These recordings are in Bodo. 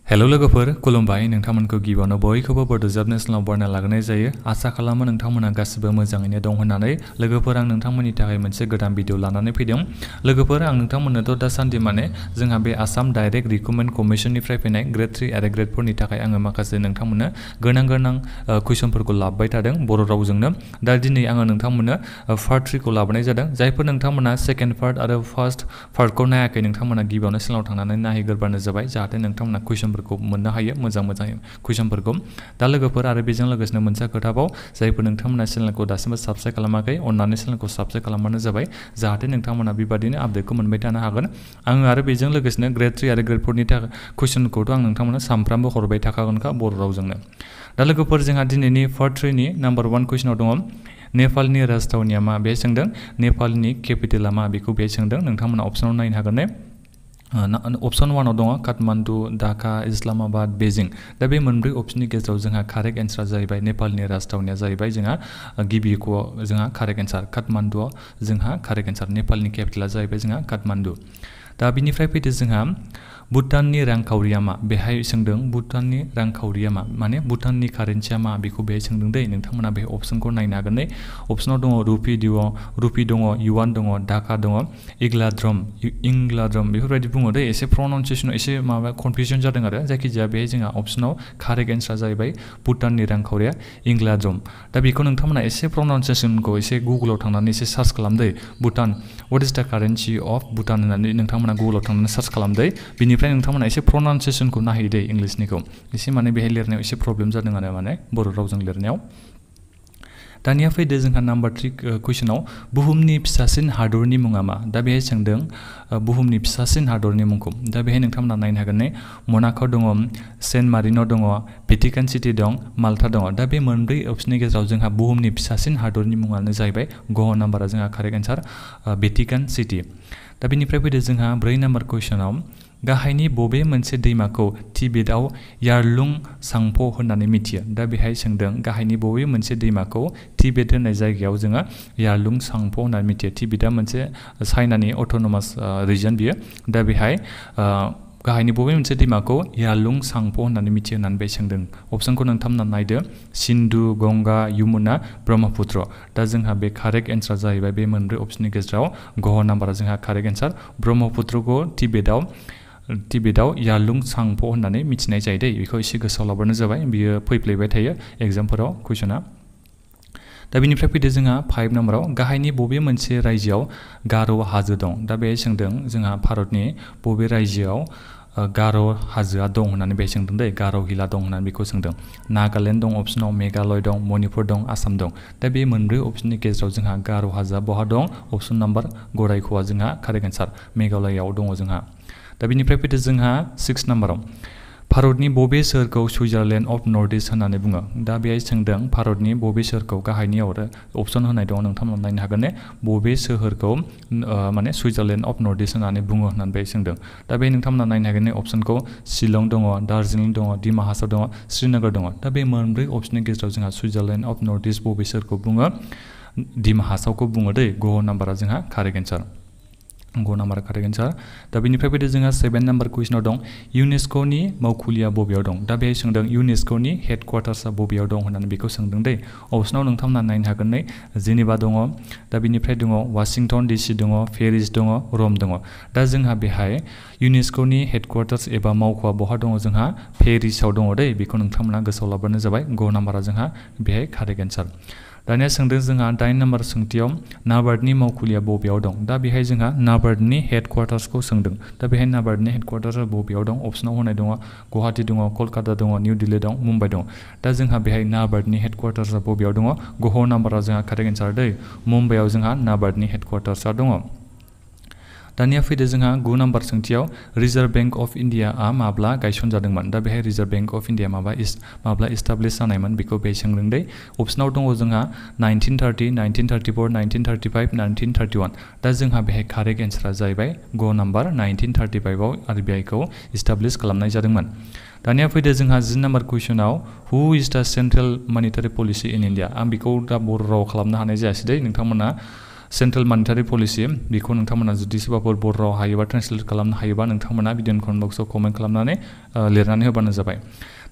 हेलो लोगोफोर खुलुमबाय नोंथांमोनखौ गिबियावनो बयखौबो बड' जब नेसनेलाव बरायना लाग्रोनाय जायो आसा खालामो नोंथांमोना गासिबो मोजाङैनो दं होननानै लोगोफोर आं नोंथांमोननि थाखाय मोनसे गोदान भिडिअ लानानै फैदों लोगोफोर आं नोंथांमोननोथ' दासान्दि माने जोंहा बे आसाम डाइरेक्ट रिक्रुटमेन्ट कमिसननिफ्राय फैनाय ग्रेड 3 आरो ग्रेड 4 नि थाखाय आङो माखासे नोंथांमोननो गोनां कुइसनफोरखौ लाबोबाय थादों बर' रावजोंनो दा दिनै आङो नोंथांमोननो पार्ट 3 खौ लाबोनाय जादों जायफोर नोंथांमोना सेकेन्ड पार्ट आरो फार्स्ट पार्टखौ नायाखै नोंथांमोना गिबियावनो चेनेलाव थांनानै नायहैग्रोबानो जाबाय जाहाथे नोंथांमोना कुइसनफोरखौ मोननो हायो मोजां कुइसनफोरखौ दा लोगोफोर आरो बेजों लोगोसे मोनसे खोथाबाव जायफोर नोंथांमोना चेनेलखौ दासिमबो साबस्क्राइब खालामाखै अन्नानै चेनेलखौ साबस्क्राइब खालामबानो जाबाय जाहाथे नोंथांमोना बेबादिनो आपडेटखौ मोनबाय थानो हागोन आङो आरो बेजों लोगोसे ग्रेड 3 आरो ग्रेड 4 नि थाखाय कुइसनखौथ' आं नोंथांमोना सानफ्रामबो हरबाय थाखागोनखा बर' रावजोंनो दा लोगोफोर जोंहा दिनैनि पार्ट 3 नि नाम्बार 1 कुइसनाव दङ नेपालनि राजथावनिया मा बे सोंदों नेपालनि केपिटेला मा बेखौ बे सोंदों नोंथांमोना अपसनाव नायनो हागोन अपसन 1 आव दङ काठमान्डु ढाका इस्लामाबाद बेजिं दा बे मोनब्रै अपसननि गेजेराव जोंहा कारेक्ट एन्सारा जाहैबाय नेपालनि राजथावनिया जाहैबाय जोंहा गिबिखौ जोंहा कारेक्ट एन्सार काठमान्डुआव जोंहा कारेक्ट एन्सार नेपालनि केपिटेला जाहैबाय जोंहा काठमान्डु दा बिनिफ्राय फैदो जोंहा भुटाननि रांखावरिया मा बेहाय सोंदों भुटाननि रांखावरिया मा माने भुटाननि कारेन्सिया मा बेखौ बेहाय सोंदों दै नोंथांमोना बे अपसनखौ नायनो हागोन अपसनाव दङ रुपि दङ युवान दङ ढाका दङ इंग्लाद्रम बेफोरबायदि बुङो दै एसे प्रनाउन्सिएसन एसे माबा कनफिउजन जादों आरो जायखिजाया बेहाय जोंहा अपसनाव कारेक्ट एन्सारा जाहैबाय भुटाननि रांखावरिया इंग्लाद्रम दा बेखौ नोंथांमोना एसे प्रनाउन्सिएसनखौ एसे गुगोलाव थांनानै एसे सार्च खालामदै भुटान व्हाट इज द कारेन्सि अफ भुटान होननानै नोंथांमोना गुगोलाव थांनानै सार्च खालामदै बिनिफ्राय नोंथांमोना एसे प्रनाउन्सिएसनखौ नायहैदो इंलिशनिखौ एसे माने बेहाय लिरनायाव एसे प्रब्लेम जादों आरो माने बर' रावजों लिरनायाव दानिया फैदो जोंहा नाम्बार 3 कुइसनाव बुहुमनि फिसासिन हादरनि मुङा मा दा बेहाय सोंदों बुहुमनि फिसासिन हादरनि मुंखौ दा बेहाय नोंथांमोना नायनो हागोन मनाक' दङ सेन्ट मारिन' दङ भेटिकान सिटि दं माल्टा दङ दा बे मोनब्रै अपसननि गेजेराव जोंहा बुहुमनि फिसासिन हादरनि मुङानो जाहैबाय ग नाम्बारा जोंहा कारेक्ट एन्सार भेटिकान सिटि दा बेनिफ्राय फैदो जोंहा 4 नाम्बार कुइसनाव गाहायनि बबे मोनसे दैमाखौ तिबेटआव यारलुं सांपो होननानै मिथियो दा बेहाय सोंदों गाहायनि बबे मोनसे दैमाखौ तिबेट होननाय जायगायाव जोङो यारलुं सांपो होननानै मिथियो तिबेटआ मोनसे चाइनानि अट'नमास रिजन बियो दा बेहाय गाहायनि बबे मोनसे दैमाखौ यारलुं सांपो होननानै मिथियो होननानै बे सोंदों अपसनखौ नोंथांमोना नायदो सिन्धु गंगा यमुना ब्रह्मपुत्र दा जोंहा बे कारेक्ट एन्सारा जाहैबाय बे मोनब्रै अपसननि गेजेराव ग नाम्बारा जोंहा कारेक्ट एन्सार ब्रह्मपुत्रखौ तिबेटआव यारलुं सांपो होननानै मिथिनाय जायो दै बेखौ एसे गोसोआव लाबानो जाबाय बियो फैफ्लेबाय थायो एग्जामफोराव कुइसना दा बेनिफ्राय फैदो जोंहा 5 नाम्बाराव गाहायनि बबे मोनसे रायजोआव गार' हाजो दं दा बे सोंदों जोंहा भारतनि बबे रायजोआव गार' हाजोआ दं होननानै बे सोंदों दै गार' हिला दं होननानै बेखौ सोंदों नागालेण्ड दं अपसनाव मेघालय दं मणिपुर दं आसाम दं दा बे मोनब्रै अपसननि गेजेराव जोंहा गार' हाजोआ बहा दं अपसन नाम्बार गरायख'आ जोंहा कारेक्ट एन्सार मेघालयआव दङ जोंहा दा बेनिफ्राय फैदो जोंहा 6 नाम्बाराव भारतनि बबे सोहोरखौ सुइजारलेण्ड अफ नर्थ इस्ट होननानै बुङो दा बेहाय सोंदों भारतनि बबे सोहोरखौ गाहायनि आरो अपसन होनाय दं नोंथांमोना नायनो हागोन बबे सोहोरखौ माने सुइजारलेण्ड अफ नर्थ इस्ट होननानै बुङो होननानै बे सोंदों दा बे नोंथांमोना नायनो हागोन अपसनखौ शिलं दङ दार्जिलिं दङ दिमा हासाव दङ श्रीनगर दङ दा बे मोनब्रै अपसननि गेजेराव जोंहा सुइजारलेण्ड अफ नर्थ इस्ट बबे सोहोरखौ बुङो दिमा हासावखौ बुङो दै ग नाम्बारा जोंहा कारेक्ट एन्सार ग नाम्बार कारेक्ट एन्सार दा बेनिफ्राय फैदो जोंहा 7 नाम्बार कुइसनाव दं इउनेस्क'नि मावखुलिया बबेयाव दं दा बेहाय सोंदों इउनेस्क'नि हेडक्वार्टार्सआ बबेयाव दं होननानै बेखौ सोंदों दै अपसनाव नोंथांमोना नायनो हागोन जेनेभा दङ दा बेनिफ्राय दङ वाशिंटन डिसि दङ पेरिस दङ रम दङ दा जोंहा बेहाय इउनेस्क'नि हेडक्वार्टार्स एबा मावख'आ बहा दङ जोंहा पेरिसआव दङ दै बेखौ नोंथांमोना गोसोआव लाबानो जाबाय ग नाम्बारा जोंहा बेहाय कारेक्ट एन्सार दानिया सोंदों जोंहा 8 नाम्बार सोंथियाव नाबार्डनि मावखुलिया बबेयाव दं दा बेहाय जोंहा नाबार्डनि हेडक्वार्टार्सखौ सोंदों दा बेहाय नाबार्डनि हेडक्वार्टार्सआ बबेयाव दं अपसनाव होनाय दङ गुवाहाटी दङ कलकाता दङ निउ दिल्ली दं मुम्बाइ दं दा जोंहा बेहाय नाबार्डनि हेडक्वार्टार्सआ बबेयाव दङ ग नाम्बारा जोंहा कारेक्ट एन्सार दै मुम्बाइआव जोंहा नाबार्डनि हेडक्वार्टार्सआ दङ दानिया फैदो जोंहा 9 नाम्बार सोंथियाव रिजार्भ बेंक अफ इन्डियाआ माब्ला गायसनजादोंमोन दा बेहाय रिजार्भ बेंक अफ इन्डिया माब्ला इस्टाब्लिश जानायमोन बेखौ बे सोंदों दै अपसनाव दङ जोंहा 1930 1934 1935 1931 दा जोंहा बेहाय कारेक्ट एन्सारा जाहैबाय ग नाम्बार 1935आव आरबिआइखौ इस्टाब्लिश खालामनाय जादोंमोन दानिया फैदो जोंहा 10 नाम्बार कुइसनाव हु is the central मनिटारि policy in India आं बेखौ दा बर' राव खालामनो हानाय जायासै दै नोंथांमोना सेन्ट्रेल मानिटारि पलिसि बेखौ नोंथांमोना जुदि सोरबाफोर बर' राव हायोबा ट्रेन्सलेट खालामनो हायोबा नोंथांमोना भिडिअ कमेन्ट बक्सआव कमेन्ट खालामनानै लिरनानै होबानो जाबाय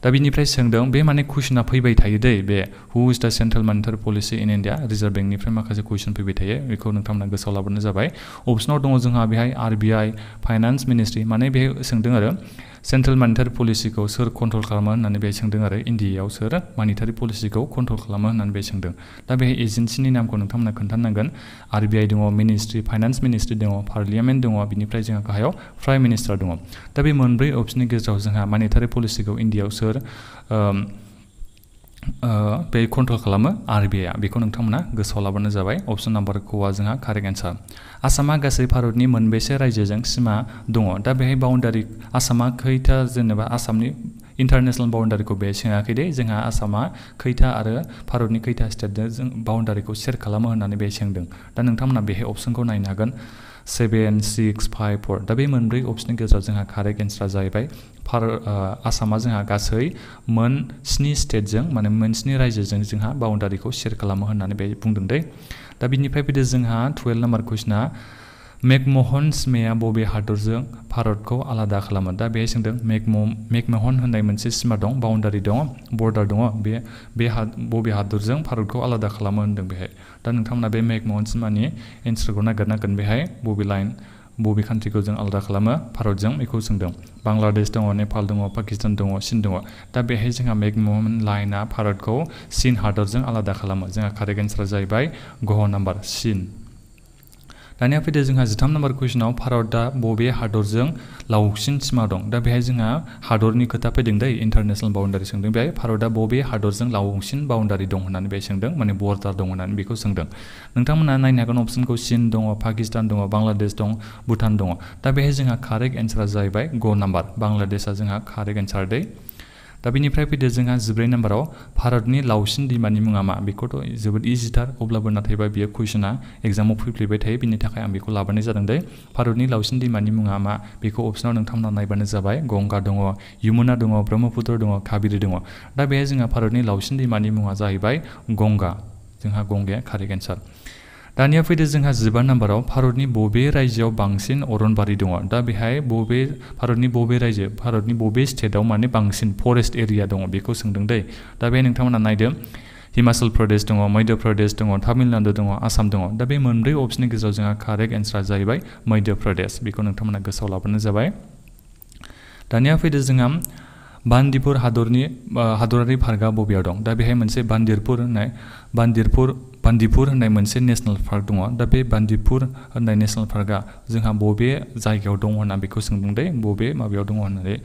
दा बिनिफ्राय सोंदों बे माने कुइसना फैबाय थायो दै बे who is the central monetary policy in India reserve बेंकनिफ्राय माखासे कुइसन फैबाय थायो बेखौ नोंथांमोना गोसोआव लाबानो जाबाय अपसनाव दङ जोंहा बेहाय RBI फाइनान्स मिनिस्ट्रि माने बे सोंदों आरो सेन्ट्रेल मानिटारि पलिसिखौ सोर कन्ट्रल खालामो होननानै बे सोंदों आरो इन्डियायाव सोर मानिटारि पलिसिखौ कन्ट्रल खालामो होननानै बे सोंदों दा बे एजेन्सिनि नामखौ नोंथांमोना खोन्थानांगोन RBI दङ मिनिस्ट्रि फाइनान्स मिनिस्ट्रि दङ पार्लियामेन्ट दङ बिनिफ्राय जोंहा गाहायाव प्राइम मिनिस्टार दङ दा बे मोनब्रै अपसननि गेजेराव जोंहा मानिटारि पलिसिखौ इन्डियायाव सोर बे कन्ट्रल खालामो RBI बेखौ नोंथांमोना गोसोआव लाबानो जाबाय अपसन नाम्बार क'आ जोंहा कारेक्ट एन्सार आसामा गासै भारतनि मोनबेसे रायजोजों सिमा दङ दा बेहाय बाउन्डारि आसामा खैथा जेनेबा आसामनि इन्टारनेसनेल बाउन्डारिखौ बे सोङाखै दे जोंहा आसामा खैथा आरो भारतनि खैथा स्टेटजों जों बाउन्डारिखौ शेयार खालामो होननानै बे सोंदों दा नोंथांमोना बेहाय अपसनखौ नायनो हागोन 7, 6, 5, 4 दा बे मोनब्रै अपसननि गेजेराव जोंहा कारेक्ट एन्सारा जाहैबाय आसामा जोंहा गासै मोन 7 स्टेटजों माने मोन 7 रायजोजों जोंहा बाउन्डारिखौ शेयार खालामो होननानै बे बुंदों दे दा बिनिफ्राय फैदो जोंहा 12 नाम्बार कुइसना मेकमोहन सिमाया बबे हादरजों भारतखौ आलादा खालामो दा बेहाय सोंदों मेकमोहन होननाय मोनसे सिमा दं बाउन्डारि दङ बर्डार दङ बबे हादरजों भारतखौ आलादा खालामो होनदों बेहाय दा नोंथांमोना बे मेकमोहन सिमानि एन्सारखौ नागिरनांगोन बेहाय बबे कान्ट्रिखौ जों आलादा खालामो भारतजों बेखौ सोंदों बांलादेश दङ नेपाल दङ पाकिस्तान दङ चीन दङ दा बेहाय जोंहा मेकमोहन लाइनआ भारतखौ चीन हादरजों आलादा खालामो जोंहा कारेक्ट एन्सारा जाहैबाय गह नाम्बार चीन दानिया फैदो जोंहा 13 नाम्बार कुइसनाव भारतआ बबे हादरजों लावसिन सिमा दं दा बेहाय जोंहा हादरनि खोथा फैदों दै इन्टारनेसनेल बाउन्डारि सोंदों बेहाय भारतआ बबे हादरजों लावसिन बाउन्डारि दं होननानै बे सोंदों माने बर्डार दं होननानै बेखौ सोंदों नोंथांमोना नायनो हागोन अपसनखौ चीन दङ पाकिस्तान दङ बांलादेश दं भुटान दङ दा बेहाय जोंहा कारेक्ट एन्सारा जाहैबाय ग नाम्बार बांलादेशआ जोंहा कारेक्ट एन्सार दै दा बिनिफ्राय फैदो जोंहा 14 नाम्बाराव भारतनि लावसिन दैमानि मुङा मा बेखौथ' जोबोद इजिथार अब्लाबो नाथायबा बियो कुइसना एग्जामाव फैफ्लेबाय थायो बिनि थाखाय आं बेखौ लाबोनाय जादों दे भारतनि लावसिन दैमानि मुङा मा बेखौ अपसनाव नोंथांमोना नायबानो जाबाय गंगा दङ यमुना दङ ब्रह्मपुत्र दङ काबेरी दङ दा बेहाय जोंहा भारतनि लावसिन दैमानि मुङा जाहैबाय गंगा जोंहा गंगाया कारेक्ट एन्सार दानिया फैदो जोंहा 15 नाम्बाराव भारतनि बबे रायजोआव बांसिन अरनबारि दङ दा बेहाय भारतनि बबे स्टेटआव माने बांसिन फरेस्ट एरिया दङ बेखौ सोंदों दै दा बे नोंथांमोना नायदो हिमाचल प्रदेश दङ मध्य प्रदेश दङ तामिलनाडु दङ आसाम दङ दा बे मोनब्रै अपसननि गेजेराव जोंहा कारेक्ट एन्सारा जाहैबाय मध्य प्रदेश बेखौ नोंथांमोना गोसोआव लाबानो जाबाय दानिया फैदो जोंहा बान्दिपुर हादरारि पार्कआ बबेयाव दं दा बेहाय मोनसे बान्दिपुर होननाय मोनसे नेसनेल पार्क दङ दा बे बान्दिपुर होननाय नेसनेल पार्कआ जोंहा बबे जायगायाव दङ होनना बेखौ सोंदों दे बबे माबायाव दङ होननानै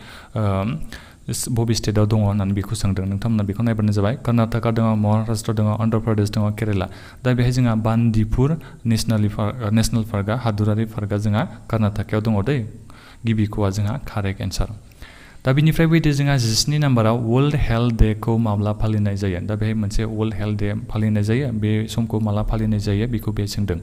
बबे स्टेटआव दङ होननानै बेखौ सोंदों नोंथांमोना बेखौ नायबानो जाबाय कर्नाटका दङ महाराष्ट्र दङ अन्ध्र प्रदेश दङ केरेला दा बेहाय जोंहा बान्दिपुर नेसनेल पार्कआ हादरारि पार्कआ जोंहा कर्नाटकायाव दङ दै गिबि ख'आ जोंहा कारेक्ट एन्सार दा बिनिफ्राय फैदो जोंहा 17 नाम्बाराव वर्ल्ड हेल्थ डेखौ माब्ला फालिनाय जायो दा बेहाय मोनसे वर्ल्ड हेल्थ डे फालिनाय जायो बे समखौ माला फालिनाय जायो बेखौ बे सोंदों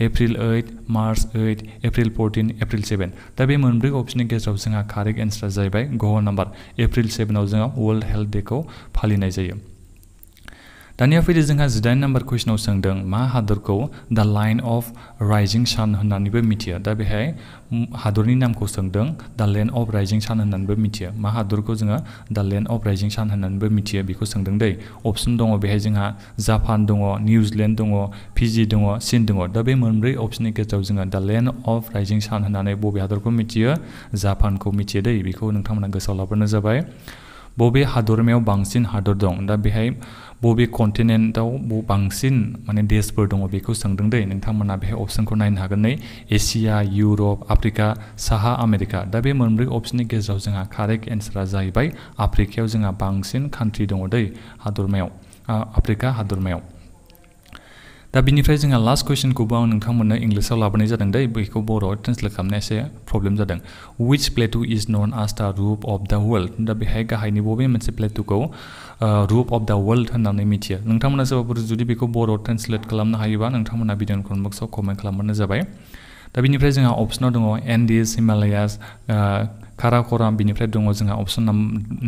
एप्रिल 8 मार्च 8 एप्रिल 14 एप्रिल 7 दा बे मोनब्रै अपसननि गेजेराव जोंहा कारेक्ट एन्सारा जाहैबाय ग नाम्बार एप्रिल 7आव जोंहा वर्ल्ड हेल्थ डेखौ फालिनाय जायो दानिया फैदो जोंहा 18 नाम्बार कुइसनाव सोंदों मा हादरखौ द लाइन अफ राइजिं सान होननानैबो मिथियो दा बेहाय हादरनि नामखौ सोंदों द लेन्ड अफ राइजिं सान होननानैबो मिथियो मा हादरखौ जोङो द लेन्ड अफ राइजिं सान होननानैबो मिथियो बेखौ सोंदों दै अपसन दङ बेहाय जोंहा जापान दङ निउजिलेण्ड दङ फिजि दङ चीन दङ दा बे मोनब्रै अपसननि गेजेराव जोङो द लेन्ड अफ राइजिं सान होननानै बबे हादरखौ मिथियो जापानखौ मिथियो दै बेखौ नोंथांमोना गोसोआव लाबानो जाबाय बबे हादरमायाव बांसिन हादर दं दा बेहाय बबे कन्टिनेन्टआव बांसिन माने देशफोर दङ बेखौ सोंदों दै नोंथांमोना बेहाय अपसनखौ नायनो हागोन नै एसिया इउरप आफ्रिका साहा आमेरिका दा बे मोनब्रै अपसननि गेजेराव जोंहा कारेक्ट एन्सारा जाहैबाय आफ्रिकायाव जोंहा बांसिन कान्ट्रि दङ दै आफ्रिका हादरमायाव दा बिनिफ्राय जोंहा लास्ट कुइसनखौबो आं नोंथांमोननो इंलिसाव लाबोनाय जादों दै बेखौ बर'आव ट्रेन्सलेट खालामनाया एसे प्रब्लेम जादों which plateau is known as the roof of the world दा बेहाय गाहायनि बबे मोनसे प्लेटुखौ roof of the world होननानै मिथियो नोंथांमोना सोरबाफोर जुदि बेखौ बर'आव ट्रेन्सलेट खालामनो हायोबा नोंथांमोना भिडिअ कमेन्ट बक्सआव कमेन्ट खालामबानो जाबाय दा बिनिफ्राय जोंहा अपसनाव दङ एन्डिस हिमालयास काराक'राम बिनिफ्राय दङ जोंहा अपसन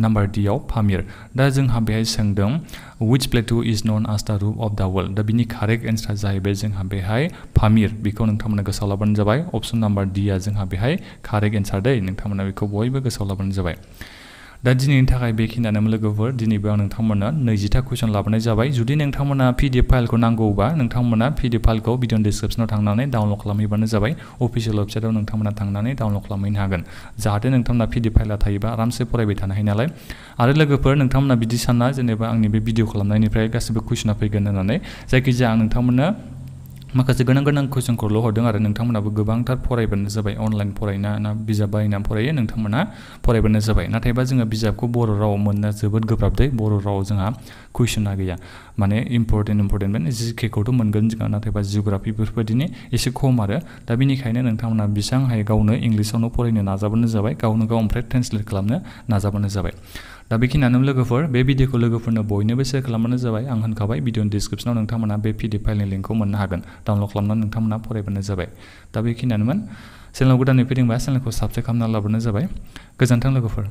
नाम्बार D आव पामिर दा जोंहा बेहाय सोंदों which plateau is known as the roof of the world दा बिनि कारेक्ट एन्सार जाहैबाय जोंहा बेहाय पामिर बेखौ नोंथांमोना गोसोआव लाबानो जाबाय अपसन नाम्बार D आ जोंहा बेहाय कारेक्ट एन्सार दै नोंथांमोना बेखौ बयबो गोसोआव लाबानो जाबाय दा दिनैनि थाखाय बेखिनियानो लोगोफोर दिनैबो आं नोंथांमोननो 20टा कुइसन लाबोनाय जाबाय जुदि नोंथांमोना PDF फाइलखौ नांगौबा नोंथांमोना PDF फाइलखौ भिडिअ डिसक्रिप्शनाव थांनानै डाउनलड खालामहैबानो जाबाय अफिशियेल वेबसाइटआव नोंथांमोना थांनानै डाउनलड खालामहैनो हागोन जाहाथे नोंथांमोना PDF फाइलआ थायोबा आरामसे फरायबाय थानो हायो नालाय आरो लोगोफोर नोंथांमोना बिदि सानना जेनेबा आंनि बे भिडिअ खालामनायनिफ्राय गासिबो कुइसना फैगोन होननानै जायखिजाया आं नोंथांमोननो माखासे गोनां कुइसनखौल' हरदों आरो नोंथांमोनाबो गोबांथार फरायबानो जाबाय अनलाइन फरायना ना बिजाब बायना फरायो नोंथांमोना फरायबानो जाबाय नाथायबा जोङो बिजाबखौ बर' रावाव मोननो जोबोद गोब्राब दै बर' रावाव जोंहा कुइसना गैया माने इम्परटेन्ट माने जिकेखौथ' मोनगोन जोंहा नाथायबा जिअग्राफि बेफोरबायदिनि एसे खम आरो दा बेनिखायनो नोंथांमोना बेसेबां हायो गावनो इंलिसावनो फरायनो नाजाबानो जाबाय गावनो गाव ओमफ्राय ट्रेन्सलेट खालामनो नाजाबानो जाबाय दा बेखिनियानो लोगोफोर बे भिडिअखौ लोगोफोरनो बयनोबो शेयार खालामबानो जाबाय आं होनखाबाय भिडिअनि डिसक्रिप्शनाव नोंथांमोना बे PDF फाइलनि लिंकखौ मोननो हागोन डाउनलड खालामनानै नोंथांमोना फरायबानो जाबाय दा बेखिनियानोमोन चेनेलाव गोदानै फैदोंबा चेनेलखौ साबस्क्राइब खालामना लाबानो जाबाय गोजोन्थों लोगोफोर